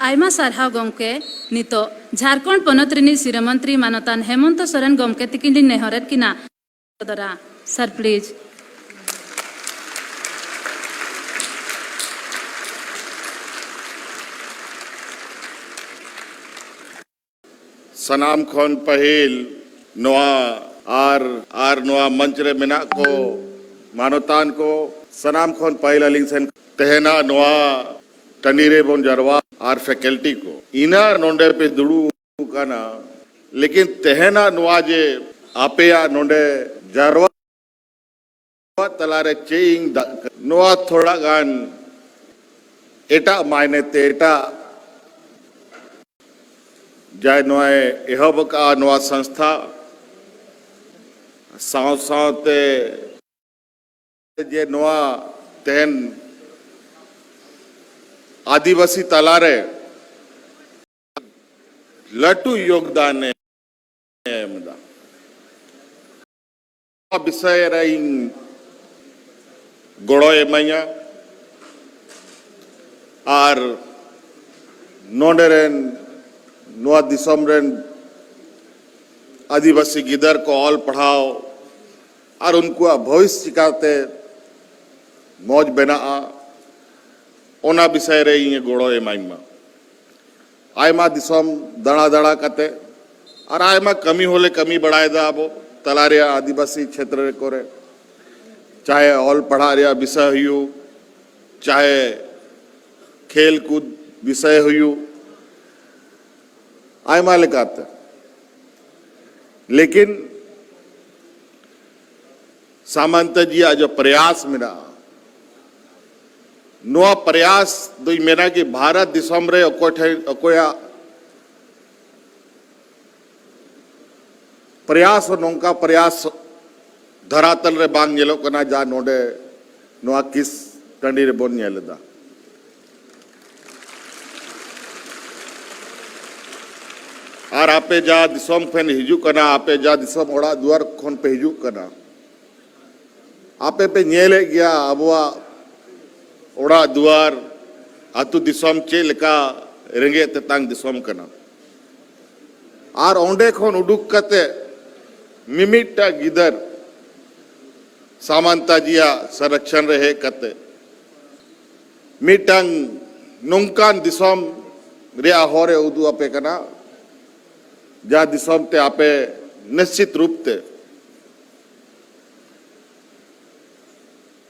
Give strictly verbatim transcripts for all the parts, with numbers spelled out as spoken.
ᱟᱭᱢᱟ ᱥᱟᱨᱦᱟᱣ ᱜᱚᱢᱠᱮ᱾ ᱱᱤᱛᱚᱜ ᱡᱷᱟᱲᱠᱷᱚᱸᱰ ᱯᱚᱱᱚᱛ ᱨᱤᱱᱤᱡ ᱥᱤᱨᱟᱹ ᱢᱚᱱᱛᱨᱤ ᱢᱟᱱᱚᱛᱟᱱ ᱦᱮᱢᱚᱱᱛᱚ ᱥᱚᱨᱮᱱ ᱜᱚᱢᱠᱮ ᱛᱤᱠᱤᱱ ᱞᱤᱧ ᱱᱮᱦᱚᱨᱮᱫ ᱠᱤᱱᱟ᱾ ᱥᱚᱫᱚᱨᱟ᱾ ᱥᱟᱨ, please᱾ ᱥᱟᱱᱟᱢ ᱠᱷᱚᱱ ᱯᱟᱹᱦᱤᱞ ᱱᱚᱣᱟ ᱟᱨ, ᱟᱨ ᱱᱚᱣᱟ ᱢᱚᱧᱪ ᱨᱮ ᱢᱮᱱᱟᱜ ᱠᱚ ᱢᱟᱱᱚᱛᱟᱱ ᱠᱚ, ᱥᱟᱱᱟᱢ ᱠᱷᱚᱱ ᱯᱟᱹᱦᱤᱞ ᱟᱹᱞᱤᱧ ᱥᱮᱱ ᱛᱮᱦᱮᱧᱟᱜ ᱱᱚᱣᱟ ᱴᱟᱺᱰᱤ ᱨᱮᱵᱚᱱ ᱡᱟᱨᱣᱟ ᱟᱨ faculty ᱠᱚ, ᱤᱱᱟᱹ ᱱᱚᱰᱮ ᱯᱮ ᱫᱩᱲᱩᱵ ᱠᱟᱱᱟ, ᱞᱮᱠᱤᱱ ᱛᱮᱦᱮᱧᱟᱜ ᱱᱚᱣᱟ ᱡᱮ ᱟᱯᱮᱭᱟᱜ ᱱᱚᱰᱮ ᱡᱟᱨᱣᱟ ᱛᱟᱞᱟᱨᱮ ᱪᱮᱫ ᱤᱧ ᱫᱟ-, ᱱᱚᱣᱟ ᱛᱷᱚᱲᱟ ᱜᱟᱱ ᱮᱴᱟᱜ ᱢᱟᱭᱱᱮ ᱛᱮ, ᱮᱴᱟᱜ ᱡᱟᱭ ᱱᱚᱣᱟᱭ ᱮᱦᱚᱵ ᱟᱠᱟᱫᱼᱟ ᱱᱚᱣᱟ ᱥᱚᱝᱥᱛᱷᱟ ᱥᱟᱶ ᱥᱟᱶᱛᱮ ᱡᱮ ᱱᱚᱣᱟ ᱛᱮᱦᱮᱧ ᱟᱹᱫᱤᱵᱟᱹᱥᱤ ᱛᱟᱞᱟᱨᱮ ᱞᱟᱹᱴᱩ ᱭᱳᱜᱽᱫᱟᱱᱮ ᱮᱢ ᱮᱫᱟ᱾ ᱱᱚᱣᱟ ᱵᱤᱥᱚᱭ ᱨᱮ ᱤᱧ ᱜᱚᱲᱚᱭ ᱮᱢᱟᱹᱧᱟ ᱟᱨ ᱱᱚᱰᱮ ᱨᱮᱱ, ᱱᱚᱣᱟ ᱫᱤᱥᱚᱢ ᱨᱮᱱ ᱟᱹᱫᱤᱵᱟᱹᱥᱤ ᱜᱤᱫᱟᱹᱨ ᱠᱚ ᱚᱞ ᱯᱟᱲᱦᱟᱣ ᱟᱨ ᱩᱱᱠᱩᱣᱟᱜ ᱵᱷᱚᱵᱤᱥ ᱪᱤᱠᱟᱛᱮ ᱢᱚᱡᱽ ᱵᱮᱱᱟᱜᱼᱟ, ᱚᱱᱟ ᱵᱤᱥᱚᱭ ᱨᱮ ᱤᱧ ᱜᱚᱲᱚ ᱮᱢᱟᱹᱧ ᱢᱟ᱾ ᱟᱭᱢᱟ ᱫᱤᱥᱚᱢ ᱫᱟᱬᱟ ᱫᱟᱬᱟ ᱠᱟᱛᱮ ᱟᱨ ᱟᱭᱢᱟ ᱠᱟᱹᱢᱤ ᱦᱚᱸᱞᱮ ᱠᱟᱹᱢᱤ ᱵᱟᱲᱟᱭᱮᱫᱟ ᱟᱵᱚ ᱛᱟᱞᱟ ᱨᱮᱭᱟᱜ ᱟᱹᱫᱤᱵᱟᱹᱥᱤ ᱪᱷᱮᱛᱨᱚ ᱠᱚᱨᱮ, ᱪᱟᱦᱮ ᱚᱞ ᱯᱟᱲᱦᱟᱜ ᱨᱮᱭᱟᱜ ᱵᱤᱥᱚᱭ ᱦᱩᱭᱩᱜ, ᱪᱟᱦᱮ ᱠᱷᱮᱞ ᱠᱩᱫ ᱵᱤᱥᱚᱭ ᱦᱩᱭᱩᱜ, ᱟᱭᱢᱟ ᱞᱮᱠᱟᱛᱮ᱾ ᱞᱮᱠᱤᱱ ᱥᱟᱢᱟᱱᱛᱚ ᱡᱤᱭᱟᱜ ᱡᱚ ᱯᱨᱚᱭᱟᱥ ᱢᱮᱱᱟᱜᱼᱟ, ᱱᱚᱣᱟ ᱯᱨᱚᱭᱟᱥ ᱫᱚᱧ ᱢᱮᱱᱟ ᱠᱤ ᱵᱷᱟᱨᱚᱛ ᱫᱤᱥᱚᱢ ᱨᱮ ᱚᱠᱚᱭ ᱴᱷᱮᱱ, ᱚᱠᱚᱭᱟᱜ ᱯᱨᱚᱭᱟᱥ ᱦᱚᱸ ᱱᱚᱝᱠᱟ ᱯᱨᱚᱭᱟᱥ ᱫᱷᱟᱨᱟᱛᱟᱞ ᱨᱮ ᱵᱟᱝ ᱧᱮᱞᱚᱜ ᱠᱟᱱᱟ, ᱡᱟ ᱱᱚᱰᱮ ᱱᱚᱣᱟ ᱠᱤᱥ ᱴᱟᱺᱰᱤ ᱨᱮᱵᱚᱱ ᱧᱮᱞ ᱮᱫᱟ᱾ ᱟᱨ ᱟᱯᱮ ᱡᱟ ᱫᱤᱥᱚᱢ ᱠᱷᱚᱱ ᱦᱤᱡᱩᱜ ᱠᱟᱱᱟ, ᱟᱯᱮ ᱡᱟ ᱫᱤᱥᱚᱢ ᱚᱲᱟᱜ ᱫᱩᱣᱟᱨ ᱠᱷᱚᱱ ᱯᱮ ᱦᱤᱡᱩᱜ ᱠᱟᱱᱟ, ᱟᱯᱮ ᱯᱮ ᱧᱮᱞᱮᱫ ᱜᱮᱭᱟ ᱟᱵᱚᱣᱟᱜ ᱚᱲᱟᱜ ᱫᱩᱣᱟᱨ, ᱟᱹᱛᱩ ᱫᱤᱥᱚᱢ ᱪᱮᱫ ᱞᱮᱠᱟ ᱨᱮᱸᱜᱮᱡ ᱛᱮᱛᱟᱝ ᱫᱤᱥᱚᱢ ᱠᱟᱱᱟ᱾ ᱟᱨ ᱚᱸᱰᱮ ᱠᱷᱚᱱ ᱩᱰᱩᱠ ᱠᱟᱛᱮ ᱢᱤᱢᱤᱫᱴᱟᱝ ᱜᱤᱫᱟᱹᱨ ᱥᱟᱢᱟᱱᱛᱟ ᱡᱤᱭᱟᱜ ᱥᱚᱨᱚᱠᱥᱚᱱ ᱨᱮ ᱦᱮᱡ ᱠᱟᱛᱮ ᱢᱤᱫᱴᱟᱝ ᱱᱚᱝᱠᱟᱱ ᱫᱤᱥᱚᱢ ᱨᱮᱭᱟᱜ ᱦᱚᱨ ᱮ ᱩᱫᱩᱜ ᱟᱯᱮ ᱠᱟᱱᱟ, ᱡᱟᱦᱟᱸ ᱫᱤᱥᱚᱢ ᱛᱮ ᱟᱯᱮ ᱱᱤᱥᱪᱤᱛ ᱨᱩᱯ ᱛᱮ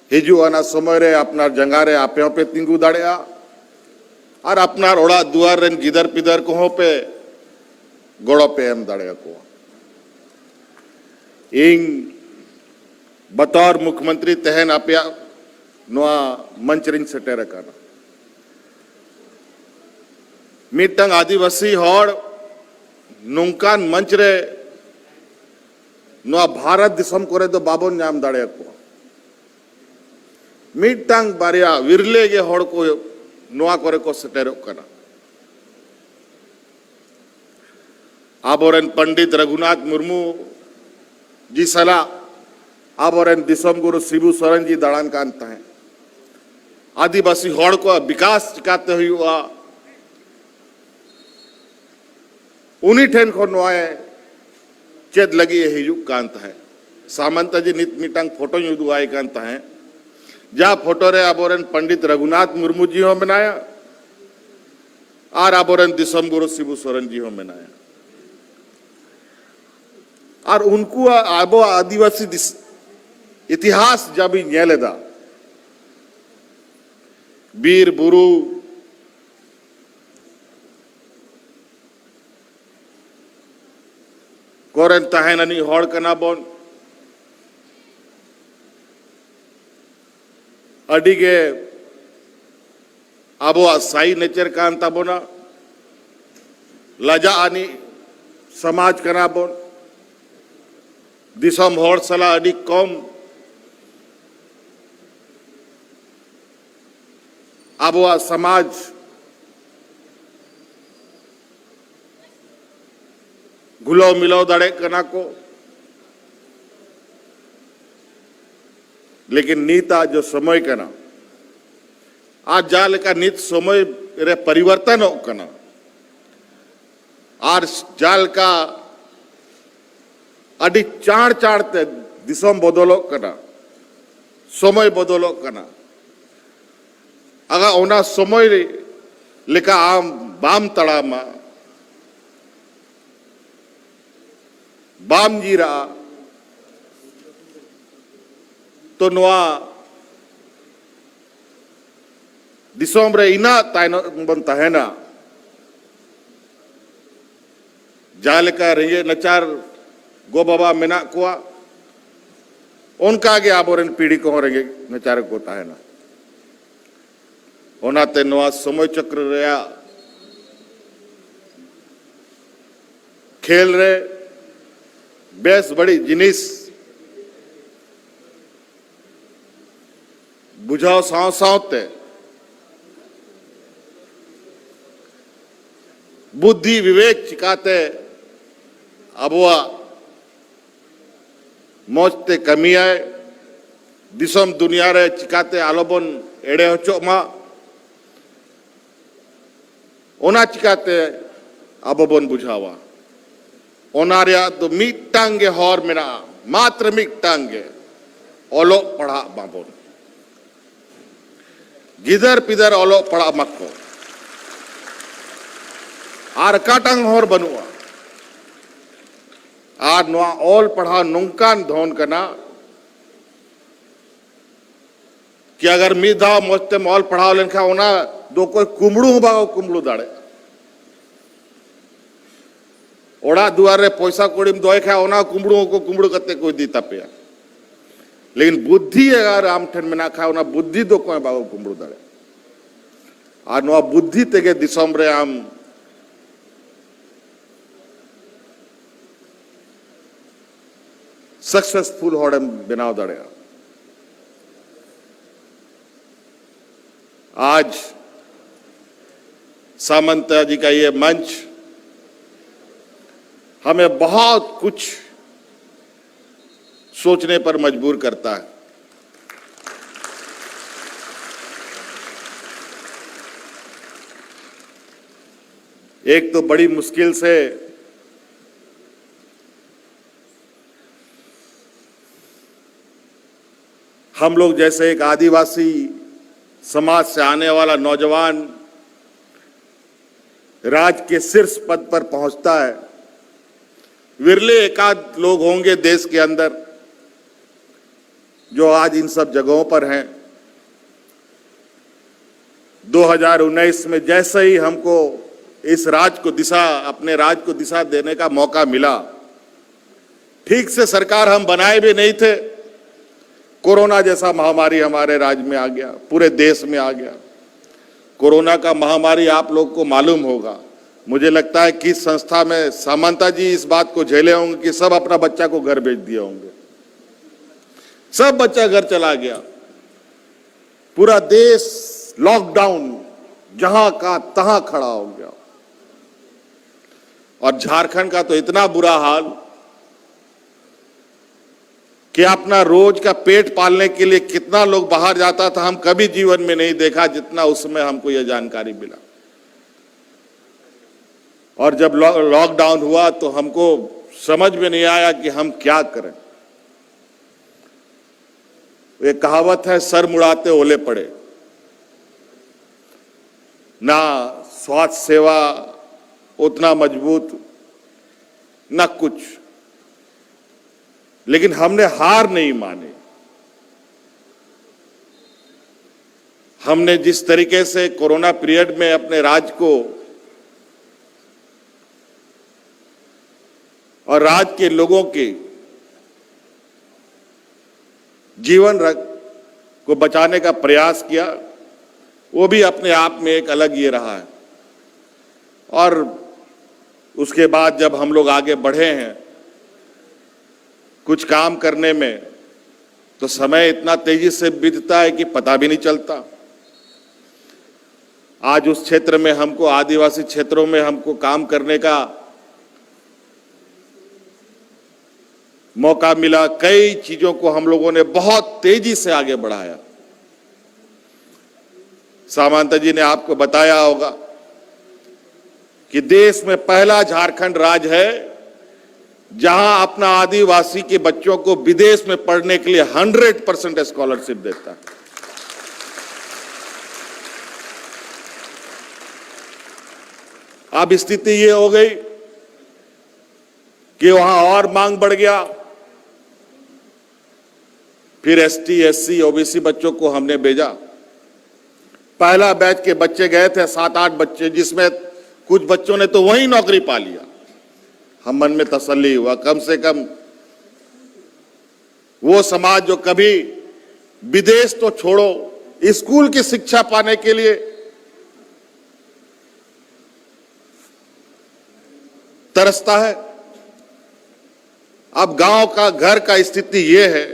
ᱦᱤᱡᱩᱜ ᱟᱱᱟ ᱥᱚᱢᱚᱭ ᱨᱮ ᱟᱯᱱᱟᱨ ᱡᱟᱸᱜᱟ ᱨᱮ ᱟᱯᱮ ᱦᱚᱸᱯᱮ ᱛᱤᱸᱜᱩ ᱫᱟᱲᱮᱭᱟᱜᱼᱟ ᱟᱨ ᱟᱯᱱᱟᱨ ᱚᱲᱟᱜ ᱫᱩᱣᱟᱨ ᱨᱮᱱ ᱜᱤᱫᱟᱹᱨ ᱯᱤᱫᱟᱹᱨ ᱠᱚᱦᱚᱸ ᱯᱮ ᱜᱚᱲᱚ ᱯᱮ ᱮᱢ ᱫᱟᱲᱮᱭᱟᱠᱚᱣᱟ᱾ ᱤᱧ ᱵᱟᱛᱚᱨ ᱢᱩᱠᱷᱭᱚᱢᱚᱱᱛᱨᱤ ᱛᱮᱦᱮᱧ ᱟᱯᱮᱭᱟᱜ ᱱᱚᱣᱟ ᱢᱚᱧᱪ ᱨᱤᱧ ᱥᱮᱴᱮᱨ ᱟᱠᱟᱱᱟ᱾ ᱢᱤᱫᱴᱟᱝ ᱟᱹᱫᱤᱵᱟᱹᱥᱤ ᱦᱚᱲ ᱱᱚᱝᱠᱟᱱ ᱢᱚᱧᱪ ᱨᱮ ᱱᱚᱣᱟ ᱵᱷᱟᱨᱚᱛ ᱫᱤᱥᱚᱢ ᱠᱚᱨᱮ ᱫᱚ ᱵᱟᱵᱚᱱ ᱧᱟᱢ ᱫᱟᱲᱮᱭᱟᱠᱚᱣᱟ᱾ ᱢᱤᱫᱴᱟᱝ ᱵᱟᱨᱭᱟ ᱣᱤᱨᱞᱮ ᱜᱮ ᱦᱚᱲ ᱠᱚ ᱱᱚᱣᱟ ᱠᱚᱨᱮ ᱠᱚ ᱥᱮᱴᱮᱨᱚᱜ ᱠᱟᱱᱟ᱾ ᱟᱵᱚᱨᱮᱱ ᱯᱚᱱᱰᱤᱛ ᱨᱚᱜᱷᱩᱱᱟᱛᱷ ᱢᱩᱨᱢᱩ ᱡᱤ ᱥᱟᱞᱟᱜ ᱟᱵᱚᱨᱮᱱ ᱫᱤᱥᱚᱢ ᱜᱩᱨᱩ ᱥᱤᱵᱩ ᱥᱚᱨᱮᱱ ᱡᱤ ᱫᱟᱬᱟᱱ ᱠᱟᱱ ᱛᱟᱦᱮᱸᱫ᱾ ᱟᱹᱫᱤᱵᱟᱹᱥᱤ ᱦᱚᱲ ᱠᱚᱣᱟᱜ ᱵᱤᱠᱟᱥ ᱪᱤᱠᱟᱛᱮ ᱦᱩᱭᱩᱜᱼᱟ, ᱩᱱᱤ ᱴᱷᱮᱱ ᱠᱷᱚᱱ ᱱᱚᱣᱟ ᱪᱮᱫ ᱞᱟᱹᱜᱤᱫ ᱮ ᱦᱤᱡᱩᱜ ᱠᱟᱱ ᱛᱟᱦᱮᱸᱫ᱾ ᱥᱟᱢᱟᱱᱛᱟ ᱡᱤ ᱱᱤᱛ ᱢᱤᱫᱴᱟᱝ ᱯᱷᱳᱴᱳᱧ ᱩᱫᱩᱜ ᱟᱭ ᱠᱟᱱ ᱛᱟᱦᱮᱸᱫ, ᱡᱟ ᱯᱷᱳᱴᱳ ᱨᱮ ᱟᱵᱚᱨᱮᱱ ᱯᱚᱱᱰᱤᱛ ᱨᱚᱜᱷᱩᱱᱟᱛᱷ ᱢᱩᱨᱢᱩ ᱡᱤ ᱦᱚᱸ ᱢᱮᱱᱟᱭᱟ ᱟᱨ ᱟᱵᱚᱨᱮᱱ ᱫᱤᱥᱚᱢ ᱜᱩᱨᱩ ᱥᱤᱵᱩ ᱥᱚᱨᱮᱱ ᱡᱤ ᱦᱚᱸ ᱢᱮᱱᱟᱭᱟ᱾ ᱟᱨ ᱩᱱᱠᱩᱣᱟᱜ, ᱟᱵᱚᱣᱟᱜ ᱟᱹᱫᱤᱵᱟᱹᱥᱤ ᱫᱤᱥ-, ᱤᱛᱤᱦᱟᱥ ᱡᱟ ᱵᱤᱱ ᱧᱮᱞ ᱮᱫᱟ, ᱵᱤᱨ ᱵᱩᱨᱩ ᱠᱚᱨᱮᱱ ᱛᱟᱦᱮᱱ ᱟᱹᱱᱤᱡ ᱦᱚᱲ ᱠᱟᱱᱟ ᱵᱚᱱ᱾ ᱟᱹᱰᱤ ᱜᱮ ᱟᱵᱚᱣᱟᱜ ᱥᱟᱭ ᱱᱮᱪᱟᱨ ᱠᱟᱱ ᱛᱟᱵᱚᱱᱟ, ᱞᱟᱡᱟᱜ ᱟᱹᱱᱤᱡ ᱥᱚᱢᱟᱡᱽ ᱠᱟᱱᱟ ᱵᱚᱱ᱾ ᱫᱤᱥᱚᱢ ᱦᱚᱲ ᱥᱟᱞᱟᱜ ᱟᱹᱰᱤ ᱠᱚᱢ ᱟᱵᱚᱣᱟᱜ ᱥᱚᱢᱟᱡᱽ ᱜᱷᱩᱞᱟᱹᱣ ᱢᱤᱞᱟᱹᱣ ᱫᱟᱲᱮᱭᱟᱜ ᱠᱟᱱᱟ ᱠᱚ᱾ ᱞᱮᱠᱤᱱ ᱱᱤᱛᱟᱜ ᱡᱚ ᱥᱚᱢᱚᱭ ᱠᱟᱱᱟ, ᱟᱨ ᱡᱟᱦᱟᱸ ᱞᱮᱠᱟ ᱱᱤᱛ ᱥᱚᱢᱚᱭ ᱨᱮ ᱯᱚᱨᱤᱵᱚᱨᱛᱚᱱᱚᱜ ᱠᱟᱱᱟ᱾ ᱟᱨ ᱡᱟᱦᱟᱸ ᱞᱮᱠᱟ ᱟᱹᱰᱤ ᱪᱟᱬ ᱪᱟᱬ ᱛᱮ ᱫᱤᱥᱚᱢ ᱵᱚᱫᱚᱞᱚᱜ ᱠᱟᱱᱟ, ᱥᱚᱢᱚᱭ ᱵᱚᱫᱚᱞᱚᱜ ᱠᱟᱱᱟ, ᱟᱜᱟ ᱚᱱᱟ ᱥᱚᱢᱚᱭ ᱞᱮᱠᱟ ᱟᱢ ᱵᱟᱢ ᱛᱟᱲᱟᱢᱟ, ᱵᱟᱢ ᱡᱤᱨᱟᱜᱼᱟ, ᱛᱚ ᱱᱚᱣᱟ ᱫᱤᱥᱚᱢ ᱨᱮ ᱤᱱᱟᱹᱜ ᱛᱟᱭᱱᱚᱢ ᱵᱚᱱ ᱛᱟᱦᱮᱱᱟ᱾ ᱡᱟᱦᱟᱸ ᱞᱮᱠᱟ ᱨᱮᱸᱜᱮᱡ ᱱᱟᱪᱟᱨ ᱜᱚ ᱵᱟᱵᱟ ᱢᱮᱱᱟᱜ ᱠᱚᱣᱟ, ᱚᱱᱠᱟ ᱜᱮ ᱟᱵᱚᱨᱮᱱ ᱯᱤᱲᱦᱤ ᱠᱚᱦᱚᱸ ᱨᱮᱸᱜᱮᱡ ᱱᱟᱪᱟᱨ ᱨᱮᱠᱚ ᱛᱟᱦᱮᱱᱟ᱾ ᱚᱱᱟᱛᱮ ᱱᱚᱣᱟ ᱥᱚᱢᱚᱭ ᱪᱚᱠᱨᱚ ᱨᱮᱭᱟᱜ ᱠᱷᱮᱞ ᱨᱮ ᱵᱮᱥ ᱵᱟᱹᱲᱤᱡ ᱡᱤᱱᱤᱥ ᱵᱩᱡᱷᱟᱹᱣ ᱥᱟᱶ ᱥᱟᱶᱛᱮ ᱵᱩᱫᱽᱫᱷᱤ ᱵᱤᱵᱮᱠ ᱪᱤᱠᱟᱛᱮ ᱟᱵᱚᱣᱟᱜ ᱢᱚᱡᱽ ᱛᱮ ᱠᱟᱹᱢᱤᱭᱟᱭ, ᱫᱤᱥᱚᱢ ᱫᱩᱱᱤᱭᱟᱹ ᱨᱮ ᱪᱤᱠᱟᱛᱮ ᱟᱞᱚᱵᱚᱱ ᱮᱲᱮ ᱦᱚᱪᱚᱜ ᱢᱟ, ᱚᱱᱟ ᱪᱤᱠᱟᱛᱮ ᱟᱵᱚ ᱵᱚᱱ ᱵᱩᱡᱷᱟᱹᱣᱟ? ᱚᱱᱟ ᱨᱮᱭᱟᱜ ᱫᱚ ᱢᱤᱫᱴᱟᱝ ᱜᱮ ᱦᱚᱨ ᱢᱮᱱᱟᱜᱼᱟ, ᱢᱟᱛᱨᱚ ᱢᱤᱫᱴᱟᱝ ᱜᱮ, ᱚᱞᱚᱜ ᱯᱟᱲᱦᱟᱜ ᱢᱟᱵᱚᱱ᱾ ᱜᱤᱫᱟᱹᱨ ᱯᱤᱫᱟᱹᱨ ᱚᱞᱚᱜ ᱯᱟᱲᱦᱟᱜ ᱢᱟᱠᱚ, ᱟᱨ ᱚᱠᱟᱴᱟᱝ ᱦᱚᱨ ᱵᱟᱹᱱᱩᱜᱼᱟ᱾ ᱟᱨ ᱱᱚᱣᱟ ᱚᱞ ᱯᱟᱲᱦᱟᱣ ᱱᱚᱝᱠᱟᱱ ᱫᱷᱚᱱ ᱠᱟᱱᱟ, ᱠᱤ ᱟᱜᱟᱨ ᱢᱤᱫ ᱫᱷᱟᱣ ᱢᱚᱡᱽ ᱛᱮᱢ ᱚᱞ ᱯᱟᱲᱦᱟᱣ ᱞᱮᱱᱠᱷᱟᱱ, ᱚᱱᱟ ᱫᱚ ᱚᱠᱚᱭ ᱠᱩᱢᱵᱽᱲᱩ ᱦᱚᱸ ᱵᱟᱠᱚ ᱠᱩᱢᱵᱽᱲᱩ ᱫᱟᱲᱮᱭᱟᱜᱼᱟ᱾ ᱚᱲᱟᱜ ᱫᱩᱣᱟᱨ ᱨᱮ ᱯᱚᱭᱥᱟ ᱠᱩᱲᱤᱢ ᱫᱚᱦᱚᱭ ᱠᱷᱟᱱ, ᱚᱱᱟ ᱠᱩᱢᱵᱽᱲᱩ ᱦᱚᱸᱠᱚ ᱠᱩᱢᱵᱽᱲᱩ ᱠᱟᱛᱮ ᱠᱚ ᱤᱫᱤ ᱛᱟᱯᱮᱭᱟ᱾ ᱞᱮᱠᱤᱱ ᱵᱩᱫᱽᱫᱷᱤ ᱟᱜᱟᱨ ᱟᱢ ᱴᱷᱮᱱ ᱢᱮᱱᱟᱜ ᱠᱷᱟᱱ, ᱚᱱᱟ ᱵᱩᱫᱽᱫᱷᱤ ᱫᱚ ᱚᱠᱚᱭ ᱦᱚᱸ ᱵᱟᱠᱚ ᱠᱩᱢᱵᱽᱲᱩ ᱫᱟᱲᱮᱭᱟᱜᱼᱟ᱾ ᱟᱨ ᱱᱚᱣᱟ ᱵᱩᱫᱽᱫᱷᱤ ᱛᱮᱜᱮ ᱫᱤᱥᱚᱢ ᱨᱮ ᱟᱢ ᱥᱟᱠᱥᱮᱥᱯᱷᱩᱞ ᱦᱚᱲᱮᱢ ᱵᱮᱱᱟᱣ ᱫᱟᱲᱮᱭᱟᱜᱼᱟ᱾ आज सामंता जी का ये मंच हमें बहुत कुछ सोचने पर मजबूर करता है। एक तो बड़ी मुश्किल से हम लोग जैसे एक आदिवासी समाज से आने वाला नौजवान राज के शीर्ष पद पर पहुंचता है। विरले एकाध लोग होंगे देश के अंदर जो आज इन सब जगहों पर हैं। दो हज़ार उन्नीस में जैसे ही हमको इस राज को दिशा, अपने राज को दिशा देने का मौका मिला, ठीक से सरकार हम बनाए भी नहीं थे, कोरोना जैसा महामारी हमारे राज्य में आ गया, पूरे देश में आ गया। कोरोना का महामारी आप लोग को मालूम होगा। मुझे लगता है कि संस्था में सामंता जी इस बात को झेले होंगे कि सब अपना बच्चा को घर भेज दिए होंगे, सब बच्चा घर चला गया, पूरा देश लॉकडाउन, जहां का तहां खड़ा हो गया। और झारखंड का तो इतना बुरा हाल कि अपना रोज का पेट पालने के लिए कितना लोग बाहर जाता था, हम कभी जीवन में नहीं देखा जितना उसमें हमको यह जानकारी मिला। और जब लॉ-, लॉकडाउन हुआ तो हमको समझ में नहीं आया कि हम क्या करें। एक कहावत है, "सर मुड़ाते ओले पड़े।" ना स्वास्थ्य सेवा उतना मजबूत, ना कुछ, लेकिन हमने हार नहीं मानी। हमने जिस तरीके से कोरोना पीरियड में अपने राज को और राज के लोगों के जीवन रख-, को बचाने का प्रयास किया, वो भी अपने आप में एक अलग ये रहा है। और उसके बाद जब हम लोग आगे बढ़े हैं कुछ काम करने में, तो समय इतना तेजी से बीतता है कि पता भी नहीं चलता। आज उस क्षेत्र में हमको, आदिवासी क्षेत्रों में हमको काम करने का मौका मिला। कई चीजों को हम लोगों ने बहुत तेजी से आगे बढ़ाया। सामंता जी ने आपको बताया होगा कि देश में पहला झारखंड राज्य है जहां अपना आदिवासी के बच्चों को विदेश में पढ़ने के लिए हंड्रेड परसेंट स्कॉलरशिप देता है। अब स्थिति ये हो गई कि वहां और मांग बढ़ गया, फिर एसटी, एससी, ओबीसी बच्चों को हमने भेजा। पहला बैच के बच्चे गए थे, सात आठ बच्चे, जिसमें कुछ बच्चों ने तो वहीं नौकरी पा लिया। हम मन में तसल्ली हुआ, कम से कम वो समाज जो कभी विदेश तो छोड़ो, स्कूल की शिक्षा पाने के लिए तरसता है। अब गांव का, घर का स्थिति ये है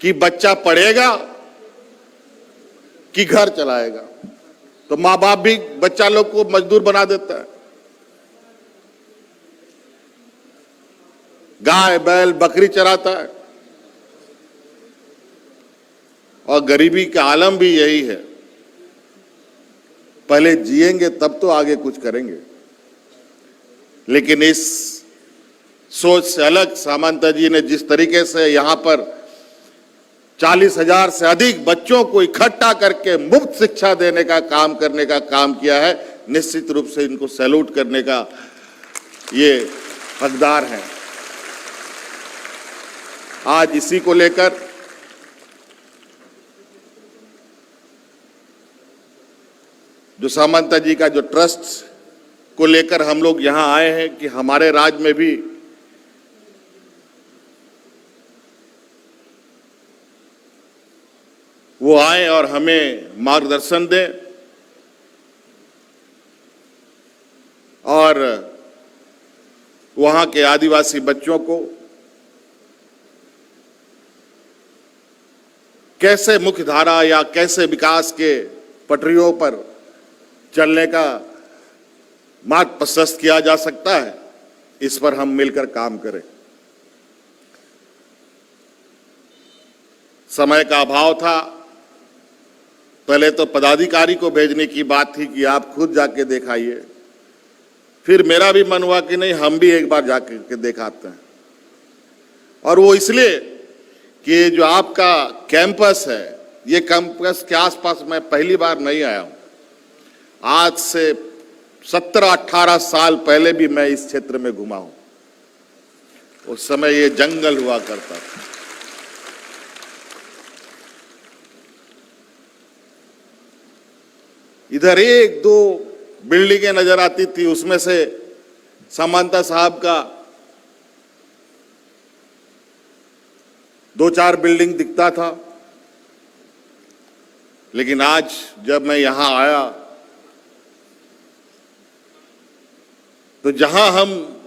कि बच्चा पढ़ेगा कि घर चलाएगा। तो माँ बाप भी बच्चा लोग को मजदूर बना देता है, गाय बैल बकरी चराता है। और गरीबी का आलम भी यही है, पहले जिएंगे तब तो आगे कुछ करेंगे। लेकिन इस सोच से अलग सामंता जी ने जिस तरीके से यहाँ पर चालीस हजार से अधिक बच्चों को इकट्ठा करके मुफ्त शिक्षा देने का काम, करने का काम किया है, निश्चित रूप से इनको सैल्यूट करने का ये हकदार हैं। आज इसी को लेकर जो सामंता जी का जो ट्रस्ट को लेकर हम लोग यहाँ आए हैं कि हमारे राज्य में भी वो आए और हमें मार्गदर्शन दें और वहाँ के आदिवासी बच्चों को कैसे मुख्य धारा या कैसे विकास के पटरियों पर चलने का मार्ग प्रशस्त किया जा सकता है, इस पर हम मिलकर काम करें। समय का अभाव था, पहले तो पदाधिकारी को भेजने की बात थी कि आप खुद जाके देखाइए, फिर मेरा भी मन हुआ कि नहीं, हम भी एक बार जाके के देख आते हैं। और वो इसलिए कि जो आपका कैंपस है, ये कैंपस के आसपास मैं पहली बार नहीं आया हूं। आज से सत्रह अठारह साल पहले भी मैं इस क्षेत्र में घुमा हूं। उस समय ये जंगल हुआ करता था। इधर एक दो बिल्डिंगें नजर आती थी, उसमें से समांता साहब का दो चार बिल्डिंग दिखता था। लेकिन आज जब मैं यहां आया, तो जहां हम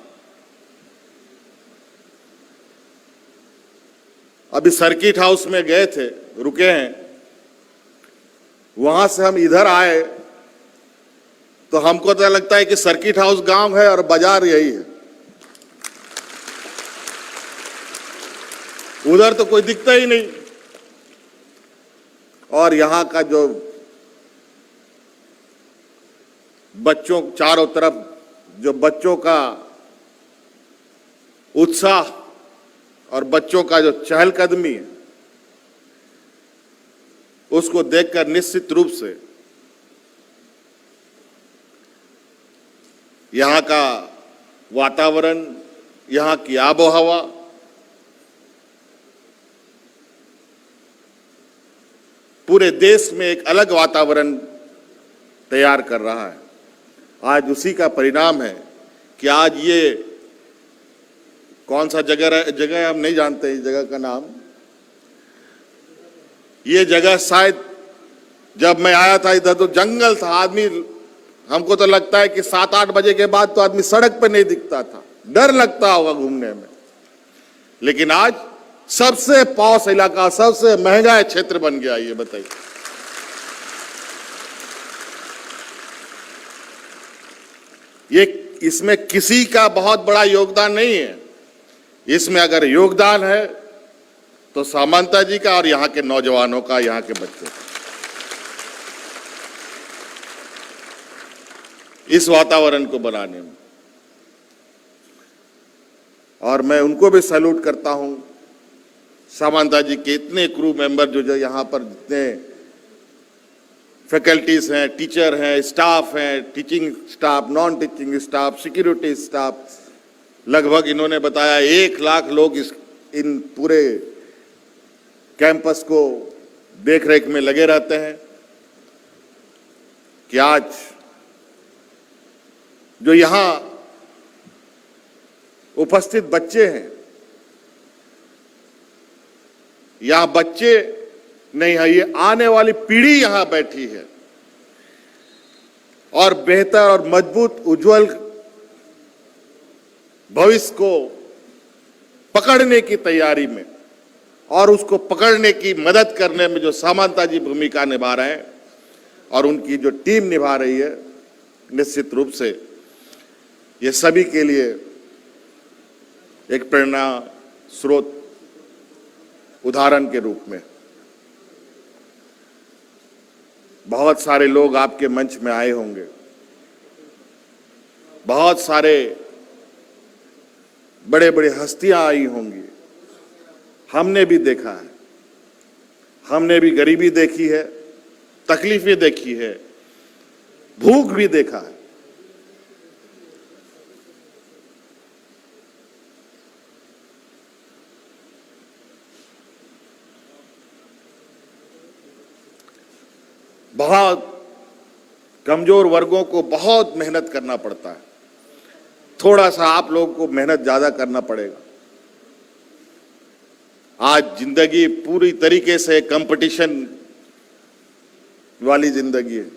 अभी सर्किट हाउस में गए थे, रुके हैं, वहां से हम इधर आए, तो हमको तो लगता है कि सर्किट हाउस गांव है और बाजार यही है। उधर तो कोई दिखता ही नहीं। और यहाँ का जो बच्चों, चारों तरफ जो बच्चों का उत्साह और बच्चों का जो चहलकदमी है, उसको देखकर निश्चित रूप से यहाँ का वातावरण, यहाँ की आबोहवा पूरे देश में एक अलग वातावरण तैयार कर रहा है। आज उसी का परिणाम है कि आज ये कौन सा जगह रह-, जगह है, हम नहीं जानते इस जगह का नाम। ये जगह शायद जब मैं आया था इधर तो जंगल था, आदमी, हमको तो लगता है कि सात आठ बजे के बाद तो आदमी सड़क पे नहीं दिखता था, डर लगता होगा घूमने में। लेकिन आज सबसे पॉश इलाका, सबसे महंगा क्षेत्र बन गया। ये बताइए, ये, इसमें किसी का बहुत बड़ा योगदान नहीं है। इसमें अगर योगदान है तो सामंता जी का और यहाँ के नौजवानों का, यहाँ के बच्चों का। इस वातावरण को बनाने में। और मैं उनको भी सैल्यूट करता हूं, सामंता जी के इतने क्रू मेंबर जो जो यहां पर जितने फैकल्टीज हैं, टीचर हैं, स्टाफ हैं, teaching staff, non teaching staff, security staff, लगभग इन्होंने बताया एक लाख लोग इस इन पूरे कैंपस को देख रेख में लगे रहते हैं कि आज जो यहां उपस्थित बच्चे हैं, यह बच्चे नहीं है, ये आने वाली पीढ़ी यहां बैठी है और बेहतर और मजबूत उज्जवल भविष्य को पकड़ने की तैयारी में और उसको पकड़ने की मदद करने में जो सामंता जी भूमिका निभा रहे हैं और उनकी जो टीम निभा रही है, निश्चित रूप से ये सभी के लिए एक प्रेरणा स्रोत उदाहरण के रूप में। बहुत सारे लोग आपके मंच में आए होंगे, बहुत सारे बड़े बड़े हस्तियां आई होंगी। हमने भी देखा है, हमने भी गरीबी देखी है, तकलीफें देखी है, भूख भी देखा है। बहुत कमजोर वर्गों को बहुत मेहनत करना पड़ता है, थोड़ा सा आप लोगों को मेहनत ज्यादा करना पड़ेगा। आज जिंदगी पूरी तरीके से कंपटीशन वाली जिंदगी है।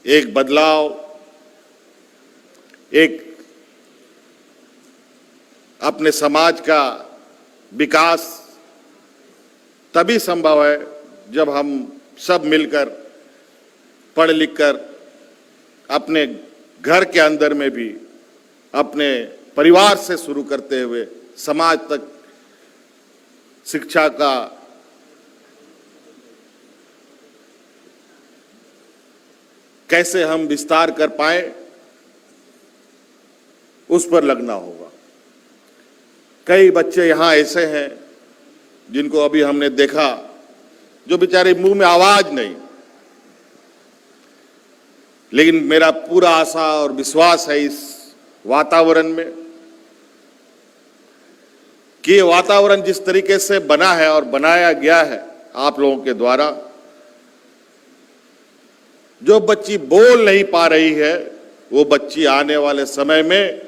एक बदलाव, एक अपने समाज का विकास तभी संभव है जब हम सब मिलकर पढ़ लिख कर अपने घर के अंदर में भी, अपने परिवार से शुरू करते हुए समाज तक शिक्षा का कैसे हम विस्तार कर पाए, उस पर लगना होगा। कई बच्चे यहाँ ऐसे हैं जिनको अभी हमने देखा, जो बेचारे मुंह में आवाज नहीं, लेकिन मेरा पूरा आशा और विश्वास है इस वातावरण में कि ये वातावरण जिस तरीके से बना है और बनाया गया है आप लोगों के द्वारा, जो बच्ची बोल नहीं पा रही है, वो बच्ची आने वाले समय में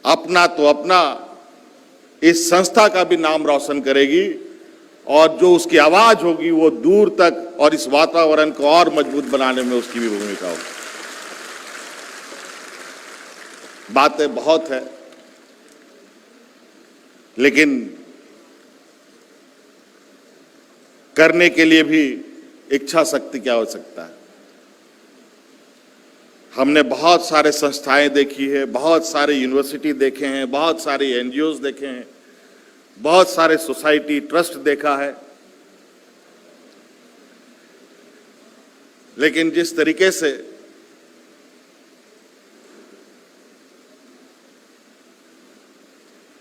अपना तो अपना, इस संस्था का भी नाम रोशन करेगी और जो उसकी आवाज होगी, वो दूर तक और इस वातावरण को और मजबूत बनाने में उसकी भी भूमिका होगी। बातें बहुत है, लेकिन करने के लिए भी इच्छा शक्ति की आवश्यकता है। हमने बहुत सारे संस्थाएं देखी है, बहुत सारे यूनिवर्सिटी देखे हैं, बहुत सारे एनजीओज देखे हैं, बहुत सारे सोसाइटी ट्रस्ट देखा है, लेकिन जिस तरीके से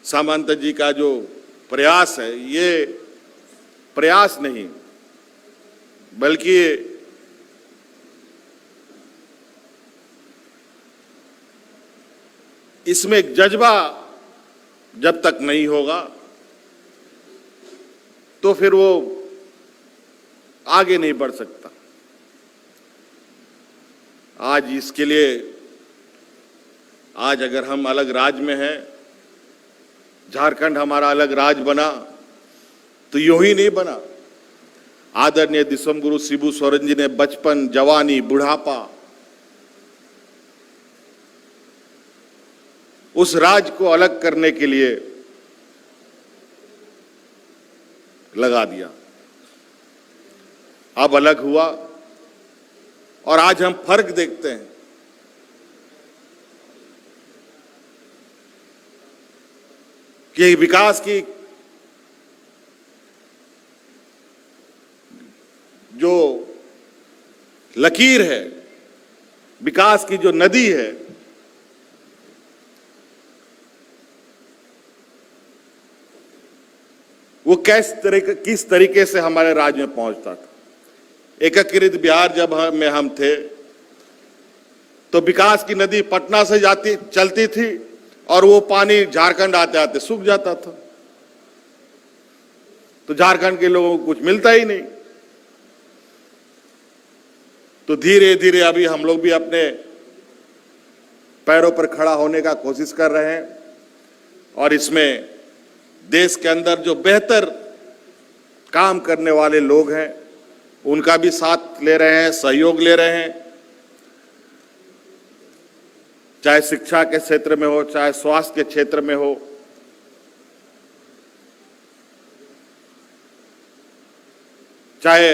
सामंत जी का जो प्रयास है, ये प्रयास नहीं, बल्कि इसमें एक जज्बा जब तक नहीं होगा, तो फिर वो आगे नहीं बढ़ सकता। आज इसके लिए, आज अगर हम अलग राज्य में हैं, झारखंड हमारा अलग राज्य बना, तो यूं ही नहीं बना। आदरणीय दिसम गुरु शिबू सोरेन जी ने बचपन, जवानी, बुढ़ापा, उस राज को अलग करने के लिए लगा दिया। अब अलग हुआ और आज हम फर्क देखते हैं। कि विकास की जो लकीर है, विकास की जो नदी है, वो किस तरीके किस तरीके से हमारे राज्य में पहुंचता था। एकीकृत बिहार जब हम, में हम थे, तो विकास की नदी पटना से जाती चलती थी और वो पानी झारखंड आते आते सूख जाता था। तो झारखंड के लोगों को कुछ मिलता ही नहीं। तो धीरे धीरे अभी हम लोग भी अपने पैरों पर खड़ा होने का कोशिश कर रहे हैं और इसमें देश के अंदर जो बेहतर काम करने वाले लोग हैं, उनका भी साथ ले रहे हैं, सहयोग ले रहे हैं, चाहे शिक्षा के क्षेत्र में हो, चाहे स्वास्थ्य के क्षेत्र में हो, चाहे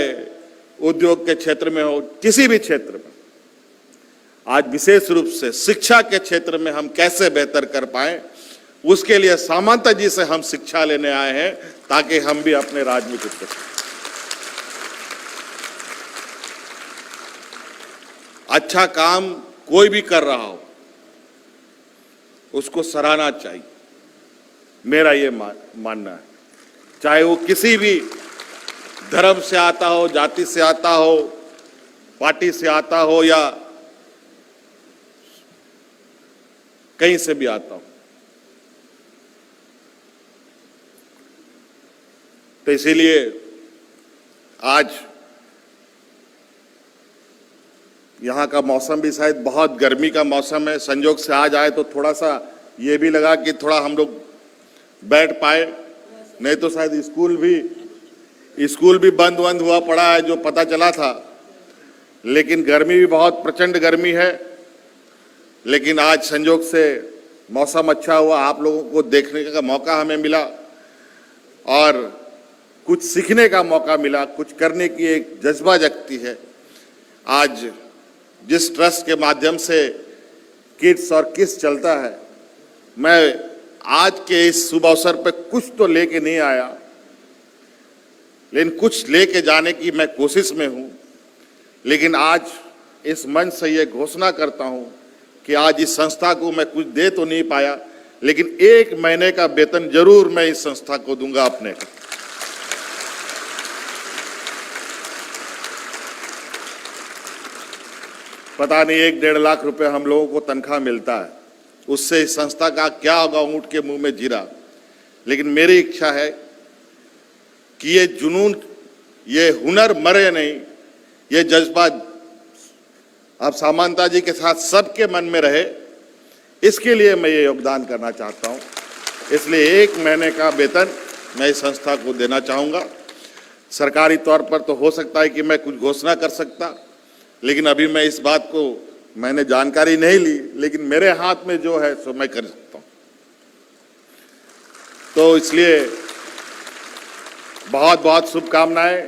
उद्योग के क्षेत्र में हो, किसी भी क्षेत्र में। आज विशेष रूप से शिक्षा के क्षेत्र में हम कैसे बेहतर कर पाए, उसके लिए सामंता जी से हम शिक्षा लेने आए हैं, ताकि हम भी अपने राज्य में कुछ कर सकें। अच्छा काम कोई भी कर रहा हो, उसको सराहना चाहिए, मेरा ये मा-, मानना है। चाहे वो किसी भी धर्म से आता हो, जाति से आता हो, पार्टी से आता हो या कहीं से भी आता हो। तो इसीलिए आज यहाँ का मौसम भी, शायद बहुत गर्मी का मौसम है, संजोग से आज आए तो थोड़ा सा ये भी लगा कि थोड़ा हम लोग बैठ पाए, नहीं तो शायद स्कूल भी स्कूल भी बंद वंद हुआ पड़ा है, जो पता चला था। लेकिन गर्मी भी बहुत प्रचंड गर्मी है, लेकिन आज संजोग से मौसम अच्छा हुआ, आप लोगों को देखने का मौका हमें मिला और कुछ सीखने का मौका मिला, कुछ करने की एक जज्बा जगती है। आज जिस ट्रस्ट के माध्यम से किट्स और किस चलता है, मैं आज के इस शुभ अवसर पर कुछ तो लेके नहीं आया, लेकिन कुछ लेके जाने की मैं कोशिश में हूं। लेकिन आज इस मंच से ये घोषणा करता हूं कि आज इस संस्था को मैं कुछ दे तो नहीं पाया, लेकिन एक महीने का वेतन जरूर मैं इस संस्था को दूंगा अपने का। पता नहीं, एक डेढ़ लाख रुपए हम लोगों को तनख्वाह मिलता है, उससे इस संस्था का क्या होगा, ऊंट के मुंह में जीरा। लेकिन मेरी इच्छा है कि ये जुनून, ये हुनर मरे नहीं, ये जज्बा अब सामंता जी के साथ सबके मन में रहे, इसके लिए मैं ये योगदान करना चाहता हूं। इसलिए एक महीने का वेतन मैं इस संस्था को देना चाहूंगा। सरकारी तौर पर तो हो सकता है कि मैं कुछ घोषणा कर सकता, लेकिन अभी मैं इस बात को, मैंने जानकारी नहीं ली, लेकिन मेरे हाथ में जो है सो मैं कर सकता हूं। तो इसलिए बहुत बहुत शुभकामनाएं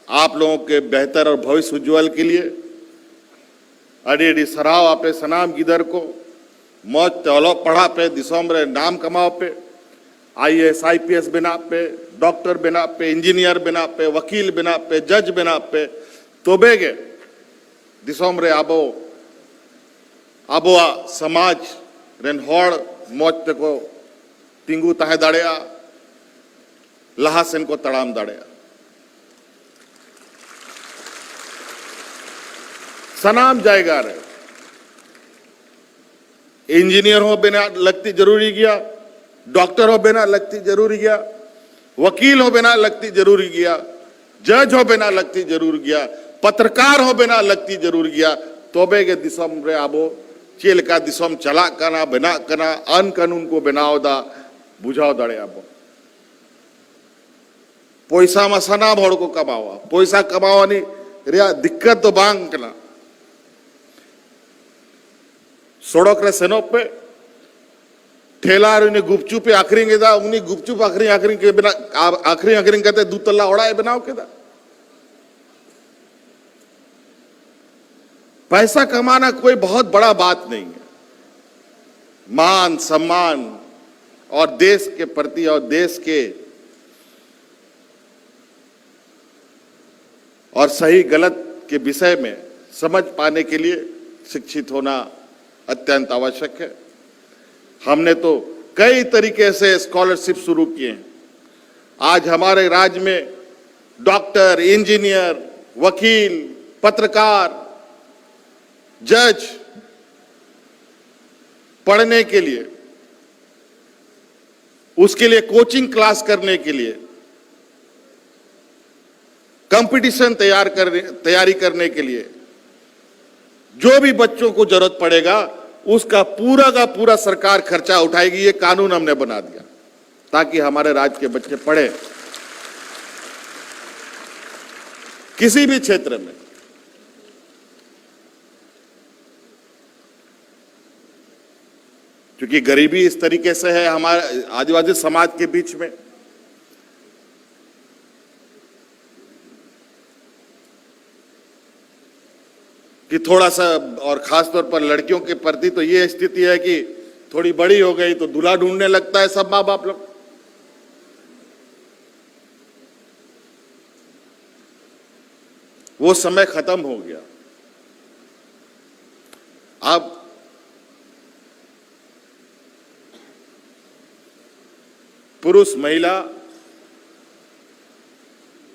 आप लोगों के बेहतर और भविष्य उज्जवल के लिए। ᱟᱹᱰᱤ ᱟᱹᱰᱤ ᱥᱟᱨᱦᱟᱣ ᱟᱯᱮ ᱥᱟᱱᱟᱢ ᱜᱤᱫᱟᱹᱨ ᱠᱚ᱾ ᱢᱚᱡᱽ ᱛᱮ ᱚᱞᱚᱜ ᱯᱟᱲᱦᱟᱜ ᱯᱮ, ᱫᱤᱥᱚᱢ ᱨᱮ ᱱᱟᱢ ᱠᱟᱢᱟᱣ ᱯᱮ, I A S, I P S ᱵᱮᱱᱟᱜ ᱯᱮ, ᱰᱚᱠᱴᱚᱨ ᱵᱮᱱᱟᱜ ᱯᱮ, ᱤᱧᱡᱤᱱᱤᱭᱟᱨ ᱵᱮᱱᱟᱜ ᱯᱮ, ᱣᱟᱹᱠᱤᱞ ᱵᱮᱱᱟᱜ ᱯᱮ, ᱡᱟᱡᱽ ᱵᱮᱱᱟᱜ ᱯᱮ᱾ ᱛᱚᱵᱮ ᱜᱮ ᱫᱤᱥᱚᱢ ᱨᱮ ᱟᱵᱚ, ᱟᱵᱚᱣᱟᱜ ᱥᱚᱢᱟᱡᱽ ᱨᱮᱱ ᱦᱚᱲ ᱢᱚᱡᱽ ᱛᱮᱠᱚ ᱛᱤᱸᱜᱩ ᱛᱟᱦᱮᱸ ᱫᱟᱲᱮᱭᱟᱜᱼᱟ, ᱞᱟᱦᱟ ᱥᱮᱱ ᱠᱚ ᱛᱟᱲᱟᱢ ᱫᱟᱲᱮᱭᱟᱜᱼᱟ᱾ ᱥᱟᱱᱟᱢ ᱡᱟᱭᱜᱟ ᱨᱮ ᱤᱧᱡᱤᱱᱤᱭᱟᱨ ᱦᱚᱸ ᱵᱮᱱᱟᱜ ᱞᱟᱹᱠᱛᱤ ᱡᱟᱹᱨᱩᱨᱤ ᱜᱮᱭᱟ, ᱰᱚᱠᱴᱚᱨ ᱦᱚᱸ ᱵᱮᱱᱟᱜ ᱞᱟᱹᱠᱛᱤ ᱡᱟᱹᱨᱩᱨᱤ ᱜᱮᱭᱟ, ᱣᱟᱹᱠᱤᱞ ᱦᱚᱸ ᱵᱮᱱᱟᱜ ᱞᱟᱹᱠᱛᱤ ᱡᱟᱹᱨᱩᱨᱤ ᱜᱮᱭᱟ, ᱡᱟᱡᱽ ᱦᱚᱸ ᱵᱮᱱᱟᱜ ᱞᱟᱹᱠᱛᱤ ᱡᱟᱹᱨᱩᱨ ᱜᱮᱭᱟ, ᱯᱚᱛᱨᱚᱠᱟᱨ ᱦᱚᱸ ᱵᱮᱱᱟᱜ ᱞᱟᱹᱠᱛᱤ ᱡᱟᱹᱨᱩᱨ ᱜᱮᱭᱟ᱾ ᱛᱚᱵᱮ ᱜᱮ ᱫᱤᱥᱚᱢ ᱨᱮ ᱟᱵᱚ ᱪᱮᱫ ᱞᱮᱠᱟ ᱫᱤᱥᱚᱢ ᱪᱟᱞᱟᱜ ᱠᱟᱱᱟ, ᱵᱮᱱᱟᱜ ᱠᱟᱱᱟ, ᱟᱹᱱ ᱠᱟᱹᱱᱩᱱ ᱠᱚ ᱵᱮᱱᱟᱣ ᱮᱫᱟ, ᱵᱩᱡᱷᱟᱹᱣ ᱫᱟᱲᱮᱭᱟᱜᱼᱟ ᱵᱚᱱ᱾ ᱯᱚᱭᱥᱟ ᱢᱟ ᱥᱟᱱᱟᱢ ᱦᱚᱲ ᱠᱚ ᱠᱟᱢᱟᱣᱟ, ᱯᱚᱭᱥᱟ ᱠᱟᱢᱟᱣ ᱟᱹᱱᱤᱡ ᱨᱮᱭᱟᱜ ᱫᱤᱠᱠᱟᱛ ᱫᱚ ᱵᱟᱝ ᱠᱟᱱᱟ᱾ ᱥᱚᱲᱚᱠ ᱨᱮ ᱥᱮᱱᱚᱜ ᱯᱮ, ᱴᱷᱮᱞᱟ ᱨᱮ ᱩᱱᱤ ᱜᱩᱯᱪᱩᱯ ᱮ ᱟᱠᱷᱨᱤᱧ ᱮᱫᱟ, ᱩᱱᱤ ᱜᱩᱯᱪᱩᱯ ᱟᱠᱷᱨᱤᱧ, ᱟᱠᱷᱨᱤᱧ ᱠᱮ ᱵᱮᱱᱟ-, ᱟ-, ᱟᱠᱷᱨᱤᱧ, ᱟᱠᱷᱨᱤᱧ ᱠᱟᱛᱮ ᱫᱩ ᱛᱟᱞᱟ ᱚᱲᱟᱜ ᱮ ᱵᱮᱱᱟᱣ ᱠᱮᱫᱟ᱾ पैसा कमाना कोई बहुत बड़ा बात नहीं है। मान सम्मान और देश के प्रति और देश के और सही गलत के विषय में समझ पाने के लिए शिक्षित होना अत्यंत आवश्यक है। हमने तो कई तरीके से स्कॉलरशिप शुरू किए हैं। आज हमारे राज्य में डॉक्टर, इंजीनियर, वकील, पत्रकार, जज पढ़ने के लिए, उसके लिए कोचिंग क्लास करने के लिए, कंपटीशन तैयार करने, तैयारी करने के लिए जो भी बच्चों को जरूरत पड़ेगा, उसका पूरा का पूरा सरकार खर्चा उठाएगी। ये कानून हमने बना दिया ताकि हमारे राज्य के बच्चे पढ़े किसी भी क्षेत्र में। क्योंकि गरीबी इस तरीके से है हमारे आदिवासी समाज के बीच में कि थोड़ा सा, और खासतौर पर लड़कियों के प्रति तो ये स्थिति है कि थोड़ी बड़ी हो गई तो दूल्हा ढूंढने लगता है सब माँ बाप लोग। वो समय खत्म हो गया। अब पुरुष महिला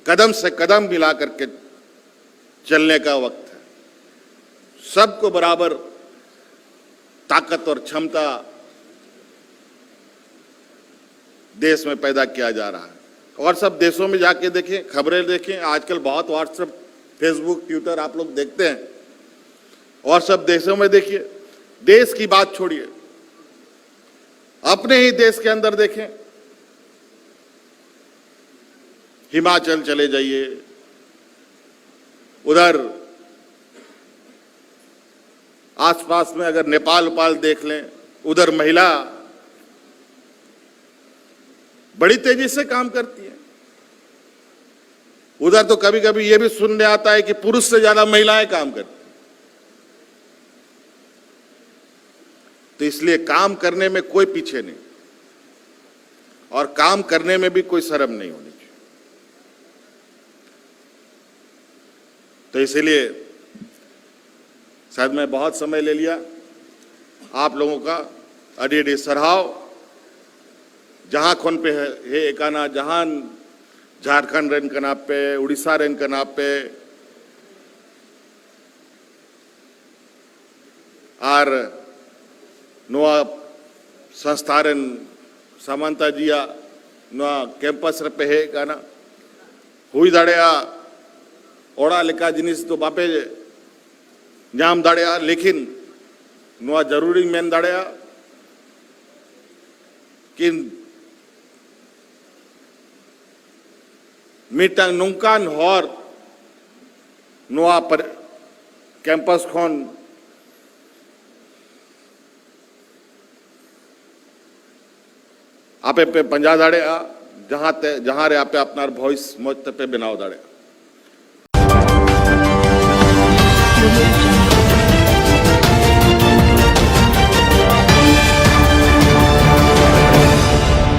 कदम से कदम मिला करके चलने का वक्त है। सबको बराबर ताकत और क्षमता देश में पैदा किया जा रहा है। और सब देशों में जाके देखें, खबरें देखें, आजकल बहुत WhatsApp, Facebook, Twitter आप लोग देखते हैं। और सब देशों में देखिए, देश की बात छोड़िए, अपने ही देश के अंदर देखें, हिमाचल चले जाइए, उधर आसपास में अगर नेपाल उपाल देख लें, उधर महिला बड़ी तेजी से काम करती है। उधर तो कभी कभी ये भी सुनने आता है कि पुरुष से ज्यादा महिलाएं काम करती हैं। तो इसलिए काम करने में कोई पीछे नहीं, और काम करने में भी कोई शर्म नहीं होनी चाहिए। तो इसीलिए शायद मैं बहुत समय ले लिया आप लोगों का। ᱟᱹᱰᱤ ᱟᱹᱰᱤ ᱥᱟᱨᱦᱟᱣ᱾ ᱡᱟᱦᱟᱸ ᱠᱷᱚᱱ ᱯᱮ ᱦᱮᱡ ᱟᱠᱟᱱᱟ, ᱡᱟᱦᱟᱱ ᱡᱷᱟᱲᱠᱷᱚᱸᱰ ᱨᱮᱱ ᱠᱟᱱᱟ ᱯᱮ, ᱩᱲᱤᱥᱥᱟ ᱨᱮᱱ ᱠᱟᱱᱟ ᱯᱮ, ᱟᱨ ᱱᱚᱣᱟ ᱥᱚᱝᱥᱛᱷᱟ ᱨᱮᱱ ᱥᱟᱢᱟᱱᱛᱟ ᱡᱤᱭᱟᱜ ᱱᱚᱣᱟ ᱠᱮᱢᱯᱟᱥ ᱨᱮᱯᱮ ᱦᱮᱡ ᱟᱠᱟᱱᱟ᱾ ᱦᱩᱭ ᱫᱟᱲᱮᱭᱟᱜᱼᱟ ᱚᱲᱟᱜ ᱞᱮᱠᱟ ᱡᱤᱱᱤᱥ ᱫᱚ ᱵᱟᱯᱮ ᱧᱟᱢ ᱫᱟᱲᱮᱭᱟᱜᱼᱟ, ᱞᱮᱠᱤᱱ ᱱᱚᱣᱟ ᱡᱟᱹᱨᱩᱲᱤᱧ ᱢᱮᱱ ᱫᱟᱲᱮᱭᱟᱜᱼᱟ ᱠᱤ ᱢᱤᱫᱴᱟᱝ ᱱᱚᱝᱠᱟᱱ ᱦᱚᱨ ᱱᱚᱣᱟ ᱯᱟᱨ-, ᱠᱮᱢᱯᱟᱥ ᱠᱷᱚᱱ ᱟᱯᱮ ᱯᱮ ᱯᱟᱸᱡᱟ ᱫᱟᱲᱮᱭᱟᱜᱼᱟ, ᱡᱟᱦᱟᱸ ᱛᱮ, ᱡᱟᱦᱟᱸ ᱨᱮ ᱟᱯᱮ ᱟᱯᱱᱟᱨ ᱵᱷᱚᱭᱤᱥ ᱢᱚᱡᱽ ᱛᱮᱯᱮ ᱵᱮᱱᱟᱣ ᱫᱟᱲᱮᱭᱟᱜᱼᱟ᱾